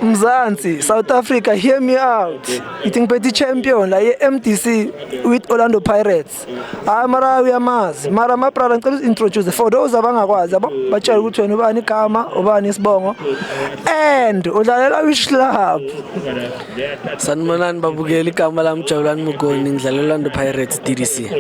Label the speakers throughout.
Speaker 1: Mzansi, South Africa, hear me out. Ithi ngiphethe champion la ye-MDC with Orlando Pirates. Hayi, mara uyamazi. Mara my brother, ngicela introduce for those abangakwazi, yabo. Batshela ukuthi wena ubani igama, ubani isibongo and udlalela which club?
Speaker 2: Sanibonani babukeli, igama lami Jabulani Mugoni, ngidlalela Orlando Pirates DDC.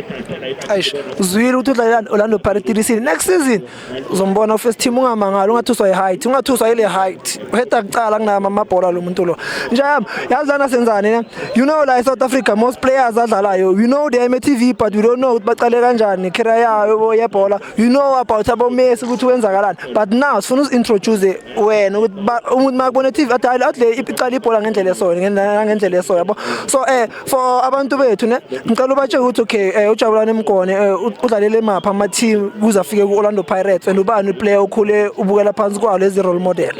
Speaker 1: Eish, uzwile ukuthi udlalela Orlando Pirates DDC. Next season uzombona first team, ungamangali, ungathuswa i-height, ungathuswa ile height. Uheda kucala kunama amabhola lo muntu lo. Njayami, yazi lana senzani ne? You know la eSouth Africa most players adlalayo, you know they TV, but we don't know ukuthi baqale kanjani career yayo yebhola. You know about abo Messi, ukuthi wenzakalani. But now sifuna uzintroduce wena ukuthi umuntu makubona TV athi hayi, athi le icala ibhola ngendlela esona, ngendlela eso, yabo. So for abantu bethu ne, ngicela ubatshele ukuthi okay, uJabulani Mgone udlalele mapha ama team kuze afike ku Orlando Pirates, and ubani uplayer okhule ubukela phansi kwalo as role model?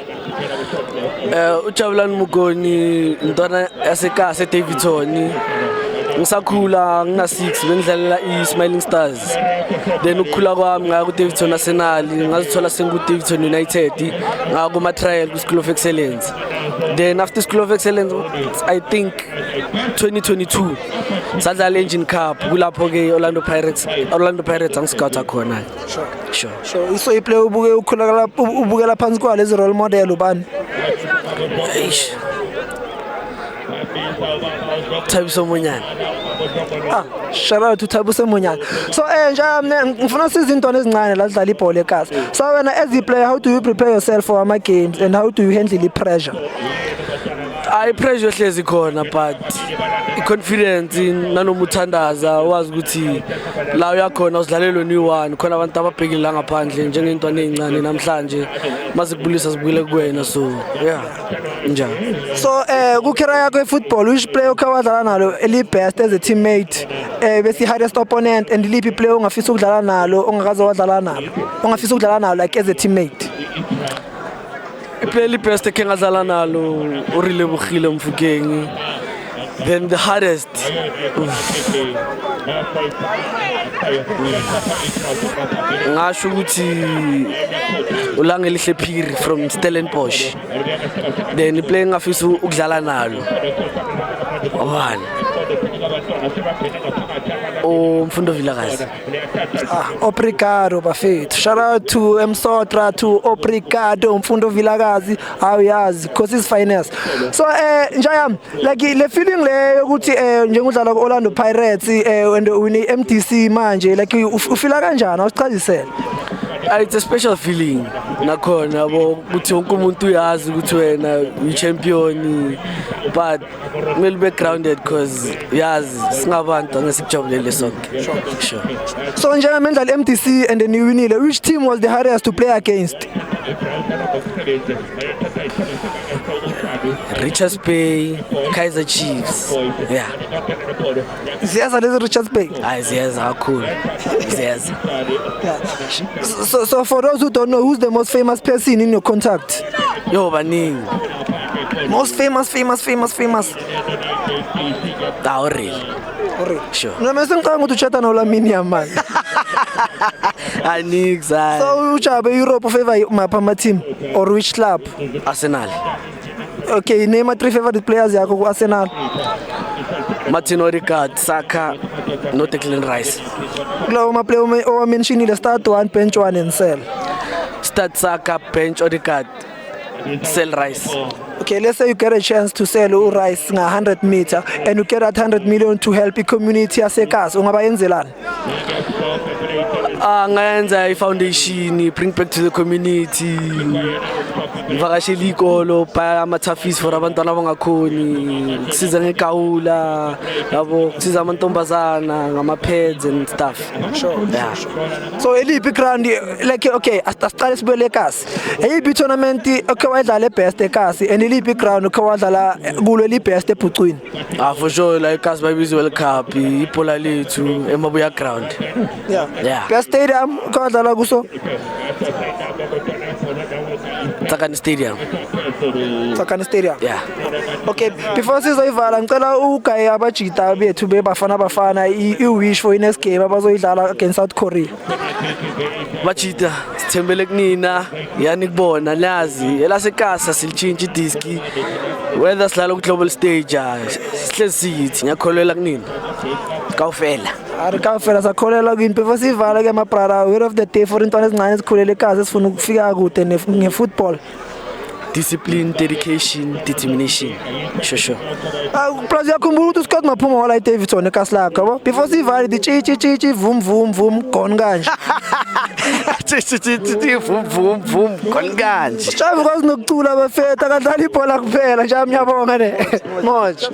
Speaker 2: UJabulani Mugoni, intwana yasekasi eDaveyton. Ngisakhula ngina 6 bengidlalela iSmiling Stars. Then ukukhula kwami ngaya ku Daveyton Arsenal, ngazithola sengu Daveyton United, ngaya kuma trial ku School of Excellence. Then after School of Excellence, I think 2022 sadlala Engen Cup, kulapho ke Orlando Pirates angiscouta khona. Sure.
Speaker 1: So iplayer ubuke ukhula ubukela phansi kwalo as role model ubani?
Speaker 2: Eish. Thabiso Monyane.
Speaker 1: Ah, shout out to Thabiso Monyane. So nje ngifuna siza intwana ezincane la sidlala ibhola ekasi. So wena as a player, how do you prepare yourself for ama games and how do you handle the pressure?
Speaker 2: Hayi, pressure hlezi khona, but i-confidence nanoma uthandaza, wazi ukuthi la uyakhona uzidlalelwe new-one khona, abantu ababhekile la ngaphandle njengey'ntwana ey'ncane namhlanje mazikubulisa zibukele kuwena, so yeah, njalo.
Speaker 1: So ku career yakho e-football, which player okhe wadlala nalo eli best as a teammate, bese hardest opponent, and liphi player ongafisa ukudlala nalo ongakaze wadlala nalo, ongafisa ukudlala nalo like as a teammate?
Speaker 2: Iplayer li-best ekhe ngadlala nalo uRelebohile Mofokeng. Then the hardest, uff. Ngasho ukuthi uLangelihle Phiri from Stellenbosch. Then iplayer engafisa ukudlala nalo obani? UMfundo Vilakazi.
Speaker 1: Ah, obrigado bafethu. Shout out to Msotra, to obrigado Mfundo Vilakazi. Awuyazi, cause is finest. So njayam, like le feeling le yokuthi njengodlala ku Orlando Pirates and win MDC manje, like ufila kanjani? Awusichazisele.
Speaker 2: Ah, it's a special feeling nakhona, yabo, ukuthi wonke umuntu uyazi ukuthi wena uyi-champion, but kumele ube grounded because yazi singabantu angeke sikujabulele sonke, sure.
Speaker 1: So njengamendlala MDC and then you winile, which team was the hardest to play against?
Speaker 2: Richards Bay, Kaizer Chiefs, yeah.
Speaker 1: Ziyeza lezi Richards Bay?
Speaker 2: Hayi, ziyeza kakhulu, ziyeza.
Speaker 1: So for those who don't know, who's the most famous person in your contact?
Speaker 2: Yo, baningi.
Speaker 1: Most famous, famous, famous, famous.
Speaker 2: Ah, really? Sure.
Speaker 1: Mina sengicabanga ukuthi uchata noLamine Yamal.
Speaker 2: Hayi, nix, hayi.
Speaker 1: So ujabe Europe, favor mapha ama team or which club?
Speaker 2: Arsenal.
Speaker 1: Okay, name three favorite players yakho ku Arsenal.
Speaker 2: Martin Odegaard, Saka no Declan Rice.
Speaker 1: Kulawo ma player owamentionile, start one, bench one and sell.
Speaker 2: Start Saka, bench Odegaard, sell Rice.
Speaker 1: Okay, let's say you get a chance to sell uRice nga 100 meter and you get that 100 million to help i-community yasekasi, ungabayenzelani?
Speaker 2: Ah, ngayenza i-foundation, bring back to the community, ngivakashela iy'kolo, buy ama-toughies for abantwana abangakhoni, kusiza ngegawula, yabo, kusiza amantombazana ngama-pads and stuff.
Speaker 1: Sure.
Speaker 2: Yeah.
Speaker 1: So eliphi ground, like, okay, asiqale sibuyele ekasi. Eyiphi tournament okhe wadlala ebest ekasi, and iliphi ground okhe wadlala kulo eli-best ebhucwini?
Speaker 2: Ah, for sure, like kasi bayibiza World Cup, ibhola lethu eMabuya ground. Yeah.
Speaker 1: Best stadium okhe wadlala kuso?
Speaker 2: Tsakane Stadium.
Speaker 1: Tsakane Stadium.
Speaker 2: Yeah.
Speaker 1: Okay, before sizoyivala, ngicela ugaye abajita bethu beBafana Bafana i-wish for i-next game abazoyidlala against South Korea.
Speaker 2: Bachita, sithembele kunina, yani kubona nazi elasekasa silitshintsha idiski, whether sidlala ku global stage, ah, sihlezi siyithi ngiyakholelwa kunina kawufela.
Speaker 1: Ari kafela, sakholelwa kini. Before sivala ke, mabrada, word of the day for intwana ezincane ezikhulele ekhaya esifuna ukufika kude nge-football.
Speaker 2: Discipline, dedication, determination, sure sure.
Speaker 1: Ah, plus uyakhumbula ukuthi uScott Maphuma wala iDaveyton ekasi lakho, yabo? Before sivale, di tshi tshi tshi tshi, vum vum vum, gone kanje.
Speaker 2: Vum vum vum, khona kanje.
Speaker 1: Shavi kwazi nokucula, bafethu, akadlala ibhola kuphela nje. Ngiyabonga ne. Moja.